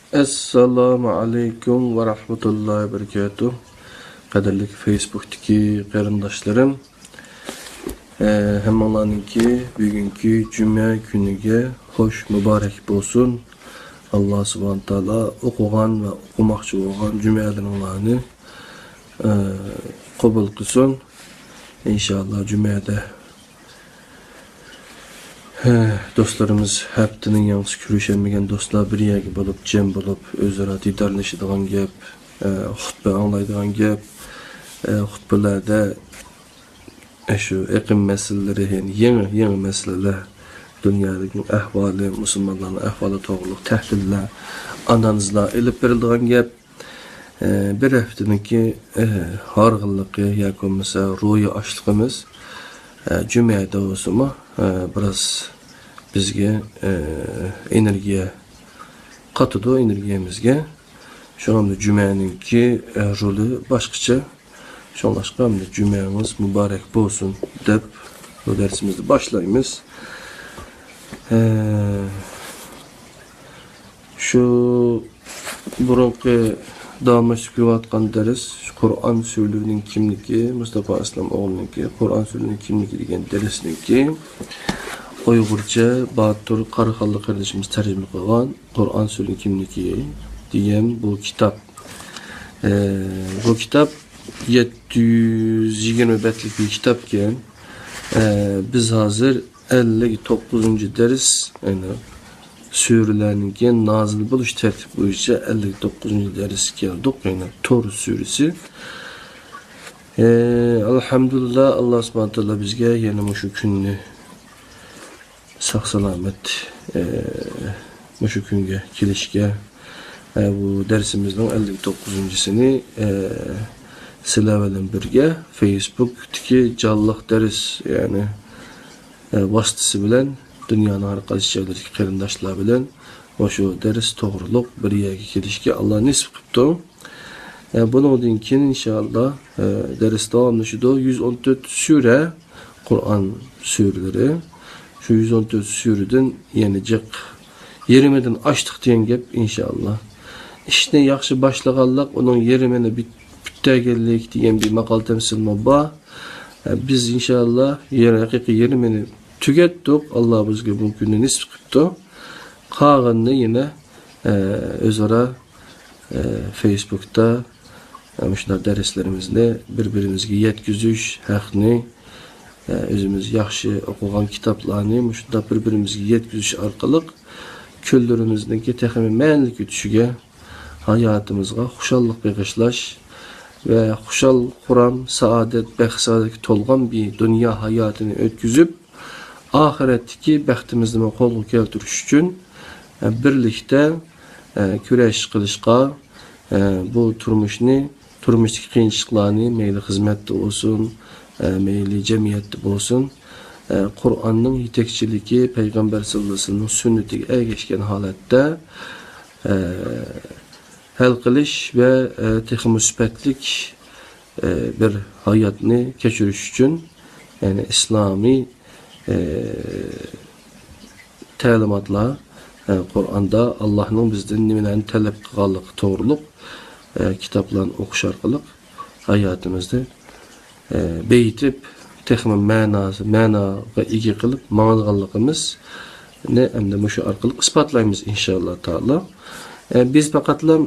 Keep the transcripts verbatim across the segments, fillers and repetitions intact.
ئەسسالامۇ ئەلەيكۇم ۋە رەھمەتۇللاھى ۋە بەرىكاتۇھ. قەدىرلىك فېيسبۇكتىكى قېرىنداشلىرىم، ئە، ھەممىڭلارنىڭكى بۈگۈنكى جۈمە كۈنىگە خوش مۇبارەك بولسۇن. ئاللا سۇبھانە تائالا ئوقۇغان ۋە ئوقۇماقچى بولغان جۈمەلىرىڭلارنى، ئە، قوبۇل قىلسۇن. ئىنشاللا جۈمەدە ھە، دوستلىرىمىز، ھەپتىنىڭ ياڭزىسى كۆرۈشەلمىگەن دوستلار بىر يەرگە بولۇپ، جەم بولۇپ، ئۆزئارا دىدارلىشىدىغان گەپ، ئە، خۇتبە ئاڭلايدىغان گەپ، ئە، خۇتبىلەردە، ئە، شۇ ئېقىم مەسىلىلىرى، يەنى يېڭى، يېڭى مەسىلىلەر، دۇنيادىكى ئەھۋالى، مۇسۇلمانلارنىڭ ئەھۋالى توغرۇلۇق تەھلىللەر، ئانالىزلار ئېلىپ بېرىلىدىغان گەپ. ئە، بىر ھەپتىنىڭكى، ئە، ھارغىنلىقى ياكى بولمىسا روھىي ئاچلىقىمىز، ئە، جۈمەدە بولسىمۇ، ئە، بىراز بىزگە، ئە، ئېنېرگىيە قاتىدۇ، ئېنېرگىيەمىزگە. شۇڭا جۈمەنىڭكى، ئە، رولى باشقىچە. شۇڭلاشقا جۈمەڭىز مۇبارەك بولسۇن دەپ بۇ دەرسىمىزنى باشلايمىز. ئە، شۇ بۇرۇنقى داۋاملاشتۇرۇپ كېلىۋاتقان دەرس، شۇ قۇرئان سۈرىلىرىنىڭ كىملىكى، مۇستافا ئەسلەم ئوغلىنىڭكى قۇرئان سۈرىلىرىنىڭ كىملىكى دېگەن دەرسنىڭكى ئۇيغۇرچە باتۇر قاراخانلىق قېرىندىشىمىز تەرجىمە قىلغان قۇرئان سۈرىلىرىنىڭ كىملىكى دېگەن بۇ كىتاب. ئە، بۇ كىتاب يەتتە يۈز يىگىرمە بەتلىك بىر كىتابكەن. ئە، بىز ھازىر ئەللىك توققۇزىنچى دەرس، يەنى سۈرىلەرنىڭكى نازىل بولۇش تەرتىپى بويىچە ئەللىك توققۇزىنچى دەرسكە كەلدۇق، يەنى تور سۈرىسى. ئە، ئەلھەمدۇلىللا، ئاللا سۇبھانە تائالا بىزگە يەنە مۇشۇ كۈننى ساق-سالامەت، ئە، مۇشۇ كۈنگە كېلىشكە، ئە، بۇ دەرسىمىزنىڭ ئەللىك توققۇزىنچىسىنى، ئە، سىلەر بىلەن بىرگە فېيسبۇكتىكى جانلىق دەرس، يەنى، ئە، ۋاسىتىسى بىلەن دۇنيانىڭ ھەر قايسى جايلىرىدىكى قېرىنداشلار بىلەن مۇشۇ دەرس توغرۇلۇق بىر يەرگە كېلىشكە ئاللا نېسىپ قىپتۇ. ئە، بۇنىڭدىن كېيىن ئىنشائاللا، ئە، دەرس داۋاملىشىدۇ. يۈز ئون تۆت سۈرە، قۇرئان سۈرىلىرى. شۇ يۈز ئون تۆت سۈرىدىن يەنە جىق يېرىمىدىن ئاشتۇق دېگەن گەپ ئىنشائاللا. ئىشنى ياخشى باشلىغانلىق، ئۇنىڭ يېرىمىنى پۈت-، پۈتتۈرگەنلىك دېگەن بىر ماقال تەمسىلمۇ بار. ئە، بىز ئىنشائاللا يەر-، ھەقىقىي يېرىمىنى تۈگەتتۇق. ئاللا بىزگە بۇ كۈننى نېسىپ قىپتۇ. قالغىنىنى يەنە، ئە، ئۆزئارا، ئە، فېيسبۇكتا، ئە، مۇشۇنداق دەرسلىرىمىزنى بىر-بىرىمىزگە يەتكۈزۈش ھەقنى، ئە، ئۆزىمىز ياخشى ئوقۇغان كىتابلارنى مۇشۇنداق بىر-بىرىمىزگە يەتكۈزۈش ئارقىلىق كۈنلىرىمىزنىڭكى تېخىمۇ مەنىلىك ئۆتۈشىگە، ھاياتىمىزغا خۇشاللىق بېغىشلاش ۋە خۇشال-خۇرام، سائادەت، بەخت-سائادەتكە تولغان بىر دۇنيا ھاياتىنى ئۆتكۈزۈپ، ئاخىرەتتىكى بەختىمىزنىمۇ قولغا كەلتۈرۈش ئۈچۈن، ئە، بىرلىكتە، ئە، كۈرەش قىلىشقا، ئە، بۇ تۇرمۇشنى، تۇرمۇشتىكى قىيىنچىلىقلارنى، مەيلى خىزمەتتە بولسۇن، ئە، مەيلى جەمئىيەتتە بولسۇن، ئە، قۇرئاننىڭ يېتەكچىلىكى، پەيغەمبەر سەللەللاھۇ ئەلەيھى ۋەسەللەمنىڭ سۈننىتىگە ئەگەشكەن ھالەتتە، ئە، ھەل قىلىش ۋە، ئە، تېخىمۇ سۈپەتلىك، ئە، بىر ھاياتنى كەچۈرۈش ئۈچۈن، يەنى ئىسلامىي، ئە، تەلىماتلار، ئە، قۇرئاندا ئاللاھنىڭ بىزدىن نېمىلەرنى تەلەپ قىلغانلىقى توغرۇلۇق، ئە، كىتابلارنى ئوقۇش ئارقىلىق ھاياتىمىزنى، ئە، بېيىتىپ، تېخىمۇ مەناسى، مەناغا ئىگە قىلىپ ماڭىدىغانلىقىمىزنى ئەمدى مۇشۇ ئارقىلىق ئىسپاتلايمىز، ئىنشائاللا تائالا. ئە، بىز پەقەتلا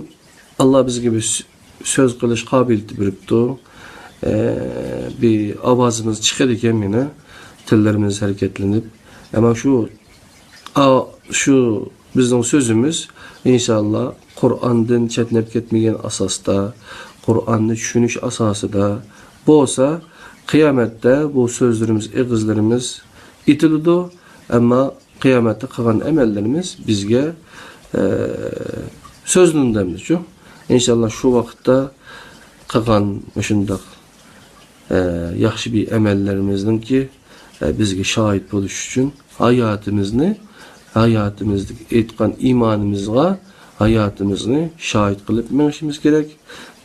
ئاللا بىزگە بىر سۆ-، سۆز قىلىش قابىلىيىتى بېرىپتۇ. ئە، بىر ئاۋازىمىز چىقىدىكەن يەنە، تىللىرىمىز ھەرىكەتلىنىپ. ئەمما شۇ، ئا-، شۇ بىزنىڭ سۆزىمىز، ئىنشائاللا، قۇرئاندىن چەتنەپ كەتمىگەن ئاساستا، قۇرئاننى چۈشىنىش ئاساسىدا بولسا، قىيامەتتە بۇ سۆزلىرىمىز، ئېغىزلىرىمىز ئېتىلىدۇ، ئەمما قىيامەتتە قىلغان ئەمەللىرىمىز بىزگە، ئە، سۆزلىنىدۇ ئەمدىچۇ. ئىنشاللا شۇ ۋاقىتتا قىلغان مۇشۇنداق، ئە، ياخشى بىر ئەمەللىرىمىزنىڭكى، ئە، بىزگە شاھىت بولۇش ئۈچۈن ھاياتىمىزنى، ھاياتىمىزدىكى ئېيتقان ئىمانىمىزغا ھاياتىمىزنى شاھىت قىلىپ مېڭىشىمىز كېرەك.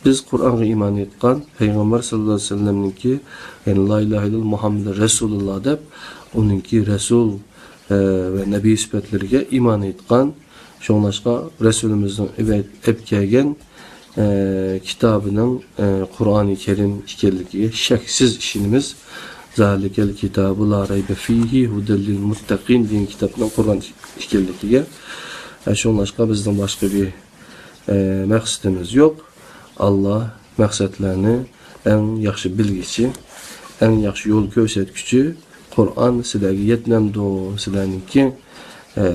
بىز قۇرئانغا ئىمان ئېيتقان، پەيغەمبەر سەللەللاھۇ ئەلەيھى ۋەسەللەمنىڭكى، يەنى لا ئىلاھە ئىللاللاھ مۇھەممەدۇر رەسۇلۇللاھ دەپ، ئۇنىڭكى رەسۇل، ئە، ۋە نەبىي سۈپەتلىرىگە ئىمان ئېيتقان، شۇڭلاشقا رەسۇلىمىزنىڭ ئېلىپ كەلگەن، ئە، كىتابىنىڭ، ئە، قۇرئانى كەرىم ئىكەنلىكىگە شەكسىز ئىشىنىمىز. زالىكەل كىتابۇ لا رەيبە فىھى ھۇدەل لىل مۇتتەقىن دېگەن كىتابنىڭ قۇرئان ئىكەنلىكىگە. ئە، شۇڭلاشقا بىزنىڭ باشقا بىر، ئە، مەقسىتىمىز يوق. ئاللا مەقسەتلەرنى ئەڭ ياخشى بىلگۈچى، ئەڭ ياخشى يول كۆرسەتكۈچى، قۇرئان سىلەرگە يەتمەمدۇ؟ سىلەرنىڭكى، ئە،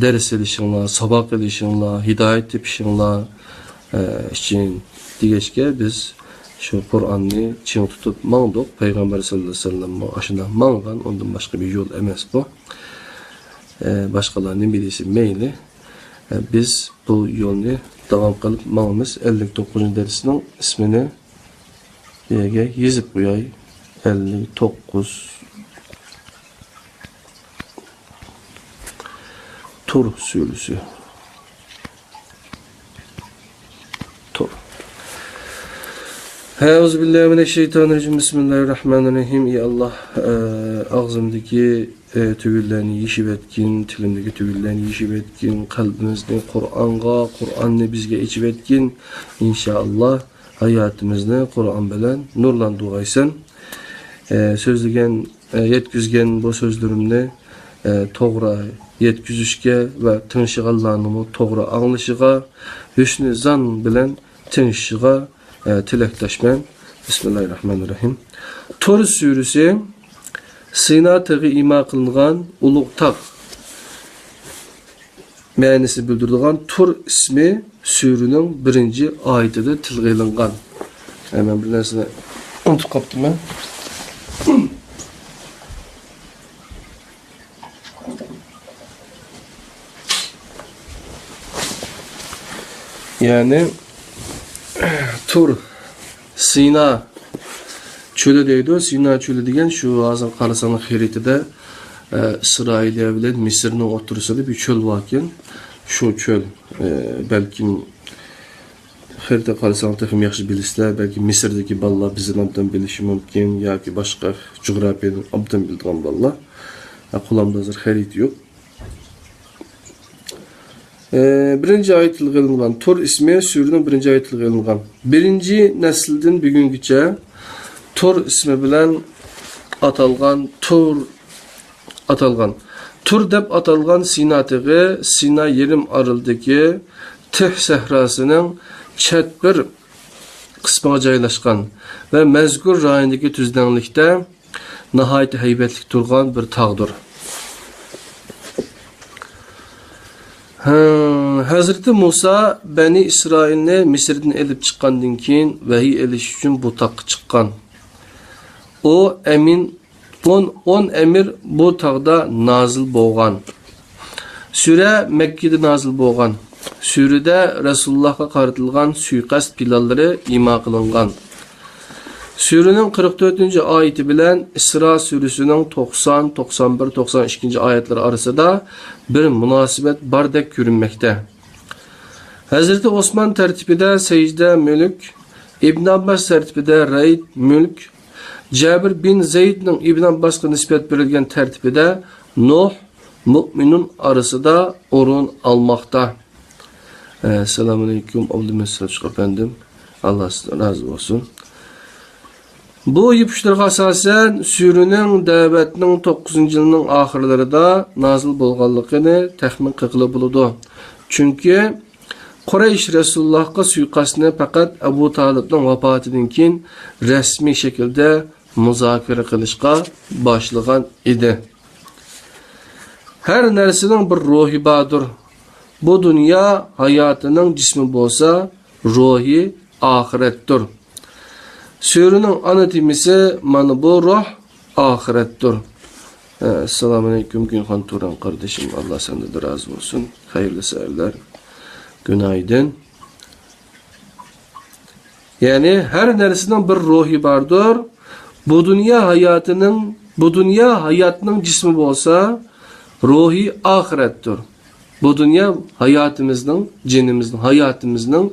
دەرس ئېلىشىڭلار، ساۋاق ئېلىشىڭلار، ھىدايەت تېپىشىڭلار، ئە، ئۈچۈن دېگەچكە، بىز شۇ قۇرئاننى چىڭ تۇتۇپ ماڭدۇق. پەيغەمبەر ساللاللاھۇ ئەلەيھى ۋەسەللەممۇ ئاشۇنداق ماڭغان، ئۇندىن باشقا بىر يول ئەمەس بۇ. ئە، باشقىلار نېمە دېسە مەيلى. ئە، بىز بۇ يولنى داۋام قىلىپ ماڭىمىز. ئەللىك توققۇزىنچى دەرسنىڭ ئىسمىنى بۇ يەرگە يېزىپ قوياي. ئەللىك توققۇز. تۇر سۈرىسى. تۇر. ئەئۇزۇ بىللاھى مىنەششەيتانىررەجىم. بىسمىللاھىررەھمانىررەھىم. يا ئاللا، ئە، ئاغزىمدىكى، ئە، تۈگۈنلەرنى يېشىۋەتكىن، تىلىمدىكى تۈگۈنلەرنى يېشىۋەتكىن، قەلبىمىزنى قۇرئانغا، قۇرئاننى بىزگە ئېچىۋەتكىن. ئىنشائاللا، ھاياتىمىزنى قۇرئان بىلەن نۇرلاندۇرغايسەن. ئە، سۆزلىگەن، ئە، يەتكۈزگەن بۇ سۆزلىرىمنى، ئە، توغرا يەتكۈزۈشكە ۋە تىڭشىغانلارنىڭمۇ توغرا ئاڭلىشىغا، ھۆسنى زان بىلەن تىڭشىشىغا، ئە، تىلەكداشمەن. بىسمىللاھىررەھمانىررەھىم. تۇر سۈرىسى سىنا تېغى ئىما قىلىنغان ئۇلۇغ تاغ مەنىسىنى بىلدۈرىدىغان تۇر ئىسمى سۈرىنىڭ بىرىنچى ئايىتىدە تىلغا ئېلىنغان. ئە، مەن بىر نەرسىنى ئۇنتۇپ قاپتىمەن. يەنى تۇر، سىنا چۆلى دەيدۇ. سىنا چۆلى دېگەن شۇ ھازىر قارىساڭلار خەرىتىدە، ئە، ئىسرائىلىيە بىلەن مىسىرنىڭ ئوتتۇرىسىدا بىر چۆل باركەن. شۇ چۆل، ئە، بەلكىم خەرىتە قارىساڭ تېخىمۇ ياخشى بىلىسىلەر. بەلكى مىسىردىكى بالىلار بىزدىن ئوبدان بىلىشى مۇمكىن ياكى باشقا جۇغراپىيەدىن ئوبدان بىلىدىغان بالىلار. ئە، قولۇمدا ھازىر خەرىتە يوق. ئى، بىرىنچى ئايەت تىلغا ئېلىنغان. تۇر ئىسمى سۈرىنىڭ بىرىنچى ئايەت تىلغا ئېلىنغان. بىرىنچى نەسىلدىن بۈگۈنگىچە تۇر ئىسمى بىلەن ئاتالغان تۇر، ئاتالغان. تۇر دەپ ئاتالغان سىنا تېغى سىنا يېرىم ئارىلىدىكى تىھ سەھراسىنىڭ چەت بىر قىسمىغا جايلاشقان ۋە مەزكۇر رايوندىكى تۈزلەڭلىكتە ناھايىتى ھەيۋەتلىك تۇرغان بىر تاغدۇر. ھە، ھەزرىتى مۇسا بەنى ئىسرائىلنى مىسىردىن ئېلىپ چىققاندىن كېيىن، ۋەھىي ئېلىش ئۈچۈن بۇ تاغقا چىققان. ئۇ ئەمىن، ئون، ئون ئەمىر بۇ تاغدا نازىل بولغان. سۈرە مەككىدە نازىل بولغان. سۈرىدە رەسۇلۇللاھقا قارىتىلغان سۇيىقەست پىلانلىرى ئىما قىلىنغان. سۈرىنىڭ قىرىق تۆتىنچى ئايىتى بىلەن ئىسرا سۈرىسىنىڭ توقسان، توقسان بىر، توقسان ئىككىنچى ئايەتلىرى ئارىسىدا بىر مۇناسىۋەت باردەك كۆرۈنمەكتە. ھەزرىتى ئوسمان تەرتىپىدە سەجدە مۈلۈك، ئىبن ئابباس تەرتىپىدە رەئد مۈلۈك، جابىر بىن زەيدنىڭ ئىبن ئابباسقا نىسبەت بېرىلگەن تەرتىپىدە نۇھ، مۇئمىنۇن ئارىسىدا ئورۇن ئالماقتا. ئەسسالامۇئەلەيكۇم، ئابدۇلمەجىت سەلچۇق ئەپەندىم. ئاللا سىزدىن رازى بولسۇن. بۇ يىپ ئۇچلىرىغا ئاساسەن، سۈرىنىڭ دەۋەتنىڭ توققۇزىنچى يىلىنىڭ ئاخىرلىرىدا نازىل بولغانلىقىنى تەخمىن قىلغىلى بولىدۇ. چۈنكى قۇرەيش رەسۇلۇللاھقا سۇيىقەستنى پەقەت ئەبۇ تالىپنىڭ ۋاپاتىدىن كېيىن رەسمىي شەكىلدە مۇزاكىرە قىلىشقا باشلىغان ئىدى. ھەر نەرسىنىڭ بىر روھى باردۇر. بۇ دۇنيا ھاياتىنىڭ جىسمى بولسا، روھى ئاخىرەتتۇر. سۈرىنىڭ ئانا تېمىسى مانا بۇ روھ ئاخىرەتتۇر. ئەسسالامۇئەلەيكۇم، گۈلخان تۇران قاردىشىم، ئاللا سەندىن رازى بولسۇن. خەيرلى سەھەرلەر. گۈنايدىن. يەنى ھەر نەرسىنىڭ بىر روھى باردۇر. بۇ دۇنيا ھاياتىنىڭ، بۇ دۇنيا ھاياتنىڭ جىسمى بولسا، روھى ئاخىرەتتۇر. بۇ دۇنيا ھاياتىمىزنىڭ، جېنىمىزنىڭ، ھاياتىمىزنىڭ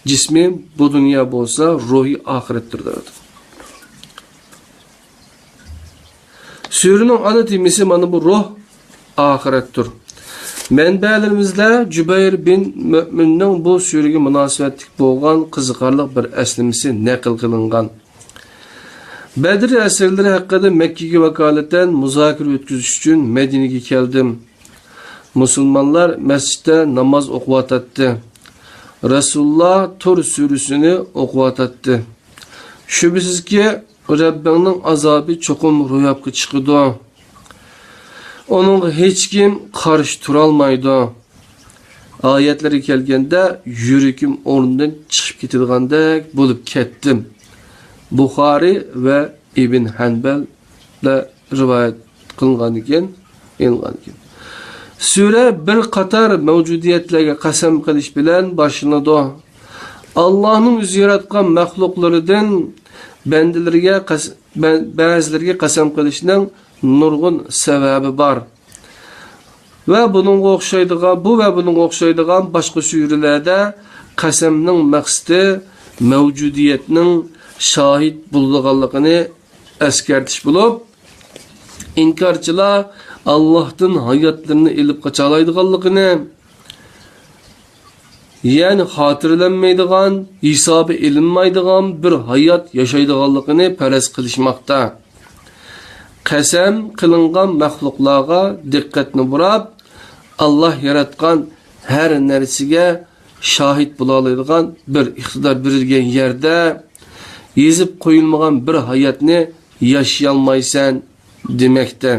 جىسمى بۇ دۇنيا بولسا، روھى ئاخىرەتتۇر دەۋاتىدۇ. سۈرىنىڭ ئانا تېمىسى مانا بۇ روھ ئاخىرەتتۇر. مەنبەلىرىمىزدە جۇبەير بىن مۆمىننىڭ بۇ سۈرىگە مۇناسىۋەتلىك بولغان قىزىقارلىق بىر ئەسلىمىسى نەقىل قىلىنغان. بەدر ئەسىرلىرى ھەققىدە مەككىگە ۋاكالىتەن مۇزاكىرە ئۆتكۈزۈش ئۈچۈن مەدىنىگە كەلدىم. مۇسۇلمانلار مەسچىتتە ناماز ئوقۇۋاتاتتى. رەسۇلۇللا تۇر سۈرىسىنى ئوقۇۋاتاتتى. شۈبھىسىزكى، رەببىڭنىڭ ئازابى چوقۇم روياپقا چىقىدۇ. ئۇنىڭغا ھېچكىم قارشى تۇرالمايدۇ. ئايەتلىرى كەلگەندە يۈرىكىم ئورنىدىن چىقىپ كېتىدىغاندەك بولۇپ كەتتىم. بۇخارىي ۋە ئىبن ھەنبەلدە رىۋايەت قىلىنغان ئىكەن، ئېلىنغان ئىكەن. سۈرە بىر قاتار مەۋجۇدىيەتلەرگە قەسەم قىلىش بىلەن باشلىنىدۇ. ئاللاھنىڭ ئۆزى ياراتقان مەخلۇقلىرىدىن بەندىلىرىگە قەس-، بە-، بەزىلىرىگە قەسەم قىلىشنىڭ نۇرغۇن سەۋەبى بار. ۋە بۇنىڭغا ئوخشايدىغان، بۇ ۋە بۇنىڭغا ئوخشايدىغان باشقا سۈرىلەردە قەسەمنىڭ مەقسىتى مەۋجۇدىيەتنىڭ شاھىت بولىدىغانلىقىنى ئەسكەرتىش بولۇپ، ئىنكارچىلار ئاللاھتىن ھاياتلىرىنى ئېلىپ قاچالايدىغانلىقىنى، يەنى خاتىرىلەنمەيدىغان، ھېسابى ئېلىنمايدىغان بىر ھايات ياشايدىغانلىقىنى پەرەز قىلىشماقتا. قەسەم قىلىنغان مەخلۇقلارغا دىققەتنى بۇراپ، ئاللاھ ياراتقان ھەر نەرسىگە شاھىت بولالايدىغان بىر ئىقتىدار بېرىلگەن يەردە، يېزىپ قويۇلمىغان بىر ھاياتنى ياشىيالمايسەن دېمەكتە.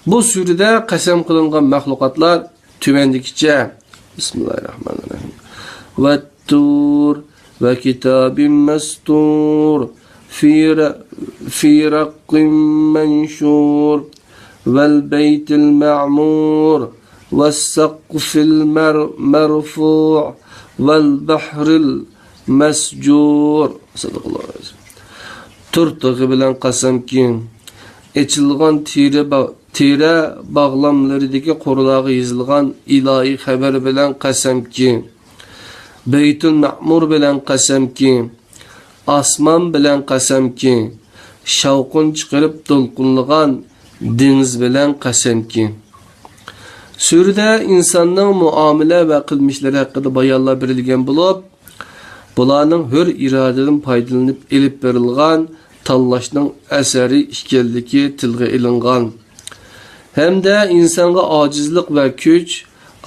بۇ سۈرىدە قەسەم قىلىنغان مەخلۇقاتلار تۆۋەندىكىچە. بىسمىللاھىررەھمانىررەھىم. والطور وكتاب مسطور في ر-، في رق منشور والبيت المعمور والسقف المر-، مرفوع والبحر المسجور. صدق الله العظيم. تۇر تېغى بىلەن قەسەمكى، ئېچىلغان تېرە با-، تېرە باغلاملىرىدىكى قۇرلارغا يېزىلغان ئىلاھىي خەۋەر بىلەن قەسەمكى، بەيتۇل مەئمۇر بىلەن قەسەمكى، ئاسمان بىلەن قەسەمكى، شاۋقۇن چىقىرىپ دولقۇنلىغان دېڭىز بىلەن قەسەمكى. سۈرىدە ئىنساننىڭ مۇئامىلە ۋە قىلمىشلىرى ھەققىدە بايانلار بېرىلگەن بولۇپ، بۇلارنىڭ ھۆر ئىرادىدىن پايدىلىنىپ ئېلىپ بېرىلغان تاللاشنىڭ ئەسەرى ئىكەنلىكى تىلغا ئېلىنغان ھەمدە ئىنسانغا ئاجىزلىق ۋە كۈچ،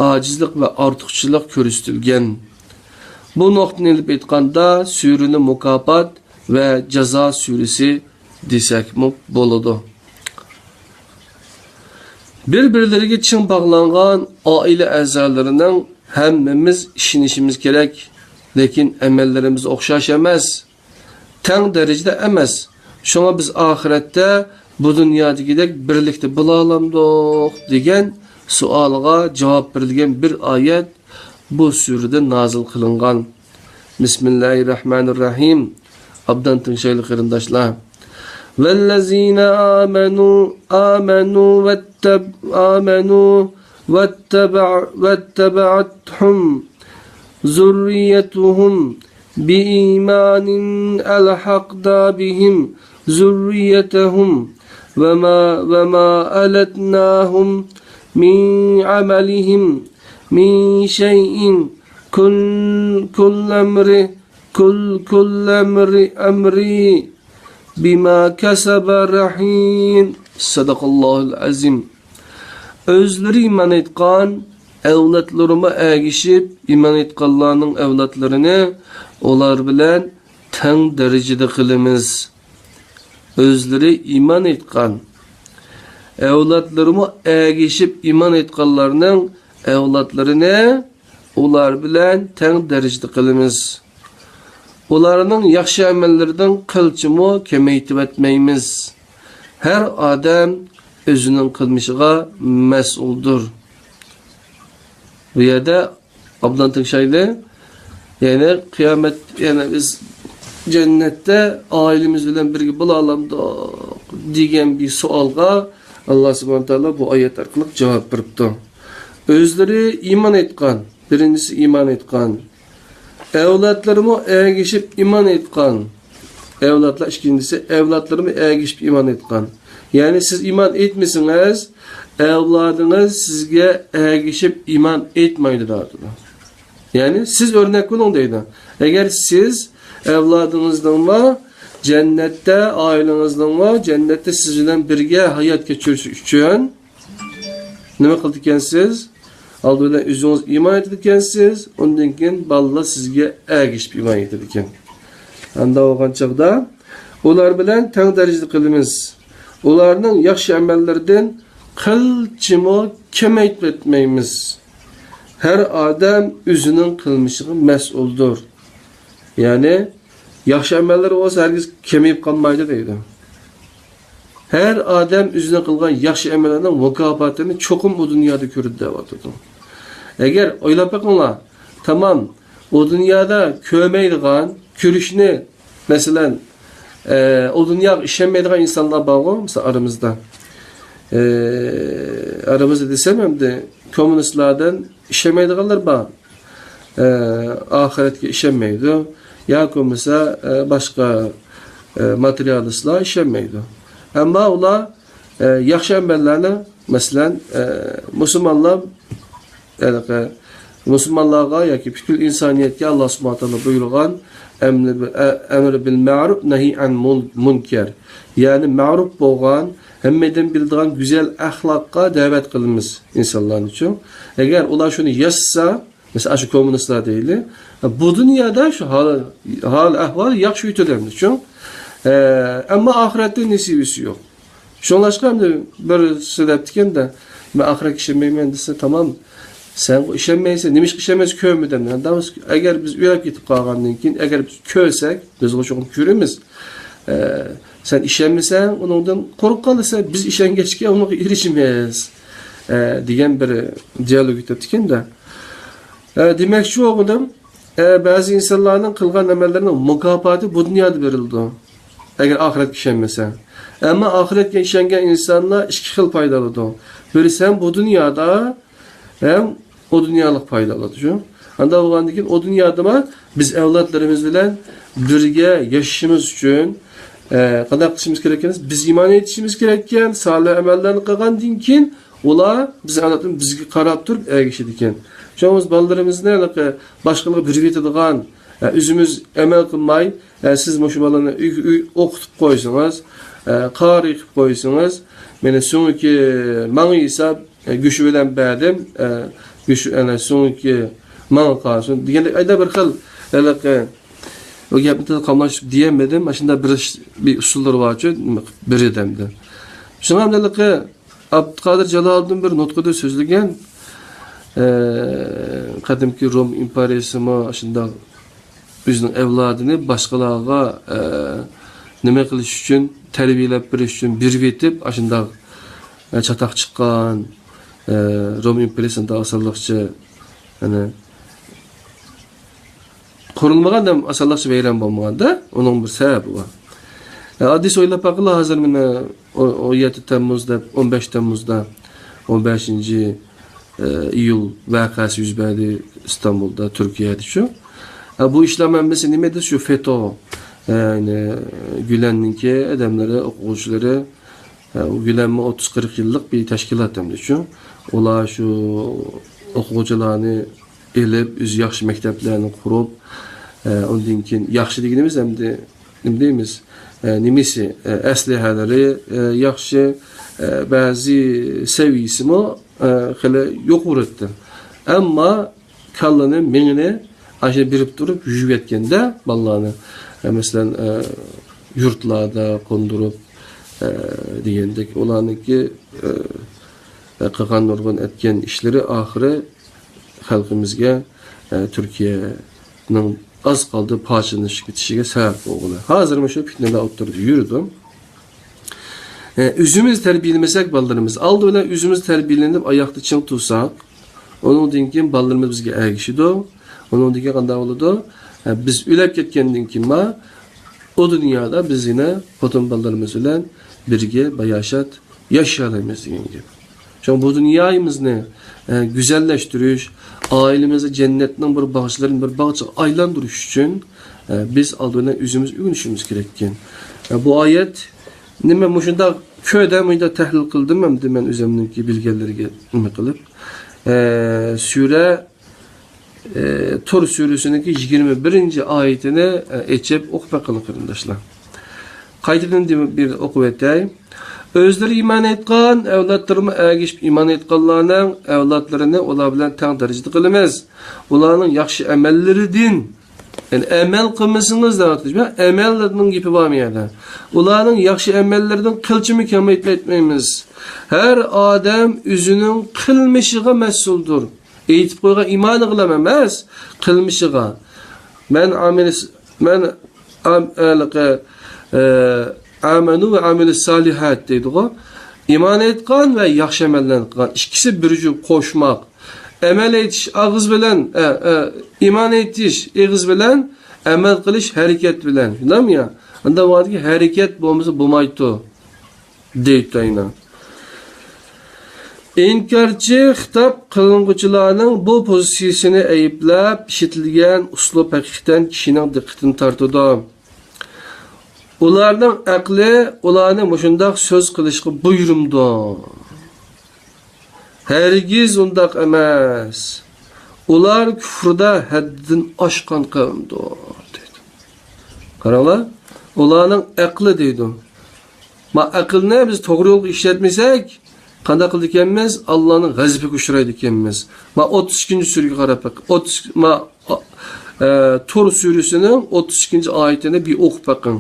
ئاجىزلىق ۋە ئارتۇقچىلىق كۆرسىتىلگەن. بۇ نۇقتىدىن ئېلىپ ئېيتقاندا، سۈرىنى مۇكاپات ۋە جازا سۈرىسى دېسەكمۇ بولىدۇ. بىر-بىرلىرىگە چىڭ باغلانغان ئائىلە ئەزالىرىنىڭ ھەممىمىز ئىشىنىشىمىز كېرەك، لېكىن ئەمەللىرىمىز ئوخشاش ئەمەس، تەڭ دەرىجىدە ئەمەس. شۇڭا بىز ئاخىرەتتە بۇ دۇنيادىكىدەك بىرلىكتە بولالامدۇق دېگەن سوئالغا جاۋاب بېرىلگەن بىر ئايەت بۇ سۈرىدە نازىل قىلىنغان. بىسمىللاھىررەھمانىررەھىم. ئابدان تىڭشايلى قېرىنداشلار. والذين آمنوا، آمنوا واتب-، آمنوا واتبع-، واتبعتهم ذريتهم بإيمان ألحقنا بهم ذريتهم وما، وما ألتناهم من عملهم من شيء كل، كل امرئ، كل، كل امرئ، امرئ بما كسب رهين. صدق الله العظيم. ئۆزلىرى ئىمان ئېيتقان، ئەۋلادلىرىمۇ ئەگىشىپ ئىمان ئېيتقانلارنىڭ ئەۋلادلىرىنى ئۇلار بىلەن تەڭ دەرىجىدە قىلىمىز. ئۆزلىرى ئىمان ئېيتقان، ئەۋلادلىرىمۇ ئەگىشىپ ئىمان ئېيتقانلارنىڭ ئەۋلادلىرىنى ئۇلار بىلەن تەڭ دەرىجىدە قىلىمىز. ئۇلارنىڭ ياخشى ئەمەللىرىدىن قىلچىمۇ كېمەيتىۋەتمەيمىز. ھەر ئادەم ئۆزىنىڭ قىلمىشىغا مەسئۇلدۇر. بۇ يەردە ئابدان تىڭشايلى. يەنى قىيامەت، يەنى بىز جەننەتتە ئائىلىمىز بىلەن بىرگە بولالامدۇق دېگەن بىر سوئالغا ئاللا سۇبھانە تائالا بۇ ئايەت ئارقىلىق جاۋاب بېرىپتۇ. ئۆزلىرى ئىمان ئېيتقان، بىرىنچىسى ئىمان ئېيتقان، ئەۋلادلىرىمۇ ئەگىشىپ ئىمان ئېيتقان. ئەۋلادلار ئىككىنچىسى، ئەۋلادلىرىمۇ ئەگىشىپ ئىمان ئېيتقان. يەنى سىز ئىمان ئېيتمىسىڭىز، ئەۋلادىڭىز سىزگە ئەگىشىپ ئىمان ئېيتمايدۇ دەۋاتىدۇ. يەنى سىز ئۆرنەك بولۇڭ دەيدۇ. ئەگەر سىز ئەۋلادىڭىزنىڭمۇ جەننەتتە، ئائىلىڭىزنىڭمۇ جەننەتتە سىز بىلەن بىرگە ھايات كەچۈرۈشى ئۈچۈن نېمە قىلىدىكەنسىز؟ ئالدى بىلەن ئۆزىڭىز ئىمان ئېيتىدىكەنسىز، ئۇندىن كېيىن بالىلار سىزگە ئەگىشىپ ئىمان ئېيتىدىكەن. ئانداق بولغان چاغدا ئۇلار بىلەن تەڭ دەرىجىدە قىلىمىز. ئۇلارنىڭ ياخشى ئەمەللىرىدىن قىلچىمۇ كېمەيتىپ ئۆتمەيمىز. ھەر ئادەم ئۆزىنىڭ قىلمىشىغا مەسئۇلدۇر. يەنى ياخشى ئەمەللىرى بولسا ھەرگىز كېمىيىپ قالمايدۇ دەيدۇ. ھەر ئادەم ئۆزىنىڭ قىلغان ياخشى ئەمەللىرىنىڭ مۇكاپاتىنى چوقۇم ئۇ دۇنيادا كۆرىدۇ دەۋاتىدۇ. ئەگەر ئويلاپ بېقىڭلار، تامام، ئۇ دۇنيادا كۆرمەيدىغان، كۆرۈشنى، مەسىلەن، ئە، ئۇ دۇنياغا ئىشەنمەيدىغان ئىنسانلار بارغۇ، مىسال، ئارىمىزدا. ئە، ئارىمىزدا دېسەم، ئەمدى كوممۇنىستلاردىن ئىشەنمەيدىغانلار بار. ئە، ئاخىرەتكە ئىشەنمەيدۇ. ياكى بولمىسا، ئە، باشقا، ئە، ماتېرىيالىستلار ئىشەنمەيدۇ. ئەمما ئۇلار، ئە، ياخشى ئەمەللەرنى، مەسىلەن، ئە، مۇسۇلمانلار، ھېلىقى مۇسۇلمانلارغا ياكى پۈتكۈل ئىنسانىيەتكە ئاللا سۇبھانەھۇ ۋە تائالا بۇيرۇغان ئەمرى بىل، ئە، ئەمرى بىل مەرۇپ، نەھى ئەن مۇن-، مۇنكەر. يەنى مەرۇپ بولغان، ھەممىدىن بىلىدىغان گۈزەل ئەخلاققا دەۋەت قىلىمىز ئىنسانلارنى چۈ. ئەگەر ئۇلار شۇنى ياشىسا، مەسىلەن، ئاشۇ كوممۇنىستلار دەيلى، بۇ دۇنيادا شۇ ھال، ھال ئەھۋال ياخشى ئۆتىدۇ ئەمدى چۈ. ئە، ئەمما ئاخىرەتتە نېسىۋىسى يوق. شۇڭلاشقا ئەمدى بىرسى دەپتىكەن-دە، مەن ئاخىرەتكە ئىشەنمەيمەن دېسە، تامام، سەن ئىشەنمەيسەن، نېمىشقا ئىشەنمەيسەن، كۆرمىدىم. ئەگەر بىز ئۆلۈپ كېتىپ قالغاندىن كېيىن، ئەگەر بىز كۆرسەك، بىز چوقۇم كۆرىمىز. ئە، سەن ئىشەنمىسەڭ، ئۇنىڭدىن قورققان دېسە، بىز ئىشەنگەچكە ئۇنىڭغا ئېرىشىمىز، ئە، دېگەن بىر دىيالوگ ئۆتۈپتىكەن-دە. ئە، دېمەكچى بولغىنىم، ئە، بەزى ئىنسانلارنىڭ قىلغان ئەمەللىرىنىڭ مۇكاپاتى بۇ دۇنيادا بېرىلىدۇ. ئەگەر ئاخىرەتكە ئىشەنمىسە. ئەمما ئاخىرەتكە ئىشەنگەن ئىنسانلار ئىككى خىل پايدا ئالىدۇ. بىرسى ھەم بۇ دۇنيادا، ھەم ئۇ دۇنيالىق پايدا ئالىدۇ شۇ. ئانداق بولغاندىن كېيىن ئۇ دۇنيادىمۇ بىز ئەۋلادلىرىمىز بىلەن بىرگە ياشىشىمىز ئۈچۈن، ئە، قانداق قىلىشىمىز كېرەك ئىكەن؟ بىز ئىمان ئېيتىشىمىز كېرەك ئىكەن، سالىھ ئەمەللەرنى قىلغاندىن كېيىن ئۇلار بىز ئەۋلادلىرىمىز بىزگە قاراپ تۇرۇپ ئەگىشىدىكەن. شۇڭا بىز بالىلىرىمىزنى ھېلىقى باشقىلارغا بېرىۋېتىدىغان، ئە، ئۆزىمىز ئەمەل قىلماي، ئە، سىز مۇشۇ بالىنى ئۆي، ئۆي ئوقۇتۇپ قويسىڭىز، ئە، قارىي قىلىپ قويسىڭىز، مېنى سۆڭىكى ماڭا ھېساب، ئە، گۆشى بىلەن بەردىم، ئە، گۆشى، ئەنە، سۆڭىكى ماڭا قالسۇن دېگەندەك، ئەيدە بىر خىل، ھېلىقى، ئۇ گەپنى تېخى قاملاشتۇرۇپ دېيەلمىدىم. مانا شۇنداق بىر، بىر ئۇسۇللىرى بارچۇ، نېمە قىلىپ بېرىدۇ ئەمدى. شۇڭا ئەمدى ھېلىقى ئابدۇقادىر جالالىدىن بىر نۇتقىدا سۆزلىگەن، ئە، قەدىمكى روم ئىمپېرىيىسىمۇ شۇنداق ئۆزىنىڭ ئەۋلادىنى باشقىلارغا، ئە، نېمە قىلىش ئۈچۈن، تەربىيەلەپ بېرىش ئۈچۈن بېرىۋېتىپ، ئاشۇنداق، ئە، چاتاق چىققان، ئە، روم ئىمپېرىيىسىنى ئاسانلىقچە، يەنى، قۇرۇلمىغان ھەم ئاسانلىقچە ۋەيران بولمىغاندا، ئۇنىڭ بىر سەۋەبى بار. ئە، ئاددىيسى ئويلاپ باققىلا، ھازىر مانا ئون، ئون يەتتە تەممۇز دەپ، ئون بەش تەممۇزدا، ئون بەشىنچى ئىيۇل ۋەقەسى يۈز بەردى ئىستانبۇلدا، تۈركىيەدە شۇ. ئە، بۇ ئىشلار ھەممىسى نېمە دېسە، شۇ فېتو، ئە، يەنى گۈلەننىڭكى ئادەملىرى، ئوقۇغۇچىلىرى، ئە، ئۇ گۈلەنمۇ ئوتتۇز قىرىق يىللىق بىر تەشكىلات ئەمدى شۇ. ئۇلار شۇ ئوقۇغۇچىلارنى ئېلىپ، ئۆزى ياخشى مەكتەپلەرنى قۇرۇپ، ئە، ئۇندىن كېيىن ياخشى دېگىنىمىز ئەمدى نېمە دەيمىز؟ ئە، نېمىسى، ئە، ئەسلىھەلىرى، ئە، ياخشى، ئە، بەزى سەۋىيىسىمۇ، ئە، خېلى يۇقىرى ئىدى. ئەمما كاللىنى، مېڭىنى ئاشۇ بېرىپ تۇرۇپ يۇيۇۋەتكەندە بالىلارنى، ئە، مەسىلەن، ئە، يۇرتلاردا قوندۇرۇپ، ئە، دېگەندەك ئۇلارنىڭكى، ئە، ئە، قىلغان نۇرغۇن ئەتكەن ئىشلىرى ئاخىرى خەلقىمىزگە، ئە، تۈركىيەنىڭ ئاز قالدى پارچىلىنىشىپ كېتىشىگە سەۋەب بولغىلى. ھازىرمۇ شۇ پىتنىلەر ئوتتۇرىدا يۈرىدۇ. ئە، ئۆزىمىز تەربىيەلىمىسەك بالىلىرىمىز، ئالدى بىلەن ئۆزىمىز تەربىيەلىنىپ ئاياقتا چىڭ تۇرساق، ئۇنىڭدىن كېيىن بالىلىرىمىز بىزگە ئەگىشىدۇ. ئۇنىڭدىن كېيىن قانداق بولىدۇ؟ ئە، بىز ئۆلۈپ كەتكەندىن كېيىنما ئۇ دۇنيادا بىز يەنە خوتۇن بالىلىرىمىز بىلەن بىرگە باياشات ياشىيالايمىز دېگەن گەپ. شۇڭا بۇ دۇنيايىمىزنى، ئە، گۈزەللەشتۈرۈش، ئائىلىمىزدە جەننەتنىڭ بىر باغچىلىرىنى بىر باغچىغا ئايلاندۇرۇش ئۈچۈن، ئە، بىز ئالدى بىلەن ئۆزىمىز ئۆگىنىشىمىز كېرەككەن. ئە، بۇ ئايەت نېمە مۇشۇنداق، كۆدە مۇنداق تەھلىل قىلدىم ئەمدى مەن ئۆزۈمنىڭكى بىلگەنلىرىگە نېمە قىلىپ. ئە، سۈرە، ئە، تۇر سۈرىسىنىڭكى يىگىرمە بىرىنچى ئايىتىنى، ئە، ئېچىپ ئوقۇپ بېقىڭ قېرىنداشلار. قايتىدىن دېمە-، بىر ئوقۇپ ئۆتەي. ئۆزلىرى ئىمان ئېيتقان، ئەۋلادلىرىمۇ ئەگىشىپ ئىمان ئېيتقانلارنىڭ ئەۋلادلىرىنى ئۇلار بىلەن تەڭ دەرىجىدە قىلىمىز. ئۇلارنىڭ ياخشى ئەمەللىرىدىن، يەنى ئەمەل قىلمىسىڭىز دەۋاتىدۇ. ئەمەللەرنىڭ گېپى بارمۇ يەردە؟ ئۇلارنىڭ ياخشى ئەمەللىرىدىن قىلچىمۇ كەمەيتمەيمىز. ھەر ئادەم ئۆزىنىڭ قىلمىشىغا مەسئۇلدۇر. ئېيتىپ قويغان ئىمانىغىلا ئەمەس، قىلمىشىغا. مەن ئامىل، مەن ئام-، ئەلقە، ئە، ئامەنۇ ۋە ئامىلۇ سالىھات دەيدىغۇ. ئىمان ئېيتقان ۋە ياخشى ئەمەللەرنى قىلغان. ئىككىسى بىر جۈپ قوشماق. ئەمەل ئېيتىش ئاغزى بىلەن، ئە، ئە، ئىمان ئېيتىش ئېغىز بىلەن، ئەمەل قىلىش ھەرىكەت بىلەن. شۇنداقمۇ يا؟ ئۇنداق ۋاقىتتا ھەرىكەت بولمىسا بولمايدۇ. دەيدۇ ئەينەن. ئىنكارچى خىتاب قىلىنغۇچىلارنىڭ بۇ پوزىتسىيىسىنى ئەيىبلەپ ئىشلىتىلگەن ئۇسلۇب ھەقىقەتەن كىشىنىڭ دىققىتىنى تارتىدۇ. ئۇلارنىڭ ئەقلى ئۇلارنى مۇشۇنداق سۆز قىلىشقا بۇيرۇمدۇ؟ ھەرگىز ئۇنداق ئەمەس. ئۇلار كۇفرىدا ھەددىدىن ئاشقان قەۋمدۇر، دەيدۇ. قاراڭلار، ئۇلارنىڭ ئەقلى دەيدۇ. ما ئەقىلنى بىز توغرا يولغا ئىشلەتمىسەك، قانداق قىلىدىكەنمىز؟ ئاللانىڭ غەزىپىگە ئۇچرايدىكەنمىز. ما ئوتتۇز ئىككىنچى سۈرىگە قاراپ بېقىڭ. ئوتتۇز، ما، ئە، تۇر سۈرىسىنىڭ ئوتتۇز ئىككىنچى ئايىتىنى بىر ئوقۇپ بېقىڭ.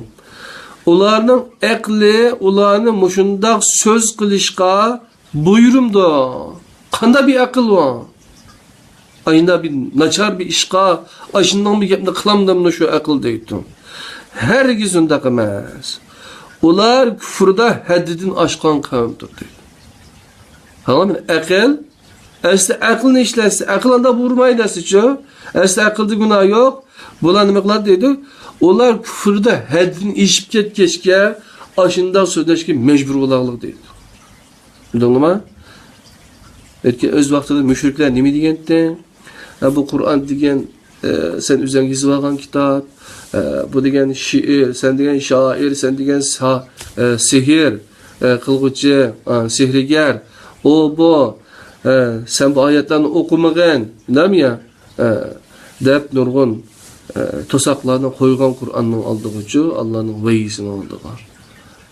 ئۇلارنىڭ ئەقلى ئۇلارنى مۇشۇنداق سۆز قىلىشقا بۇيرۇمدۇ. قانداق بىر ئەقىل ئۇ؟ ئاينا بىر ناچار بىر ئىشقا ئاشۇنداق بىر گەپنى قىلامدىمدۇ شۇ ئەقىل دەيدۇ. ھەرگىز ئۇنداق ئەمەس. ئۇلار كۇفرىدا ھەددىدىن ئاشقان قەۋمدۇر دەيدۇ. ھاڭا ئەقىل، ئەسلى ئەقىلنى ئىشلەتسە، ئەقىل ئانداق بۇيرۇمايدۇ ئەسلىچۇ. ئەسلى ئەقىلدە گۇناھ يوق. بۇلار نېمە قىلاتتى دەيدۇ؟ ئۇلار كۇفرىدا ھەددىدىن ئېشىپ كەتكەچكە ئاشۇنداق سۆزلەشكە مەجبۇر بولاغلىق دەيدۇ. بىلدىڭلىما؟ ئۆتكەن ئۆز ۋاقتىدا مۇشرىكلار نېمە دېگەنتى؟ ھە، بۇ قۇرئان دېگەن، ئە، سەن ئۆزۈڭ يېزىۋالغان كىتاب، ئە، بۇ دېگەن شېئىر، سەن دېگەن شائىر، سەن دېگەن سا-، ئە، سېھىر، ئە، قىلغۇچى، ئە، سېھىرگەر، ئۇ بۇ، ئە، سەن بۇ ئايەتلەرنى ئوقۇمىغىن، بىلەميە؟ ئە، دەپ نۇرغۇن، ئە، توساقلارنى قويغان قۇرئاننىڭ ئالدىغىچۇ، ئاللانىڭ ۋەھىيسىنىڭ ئالدىغا.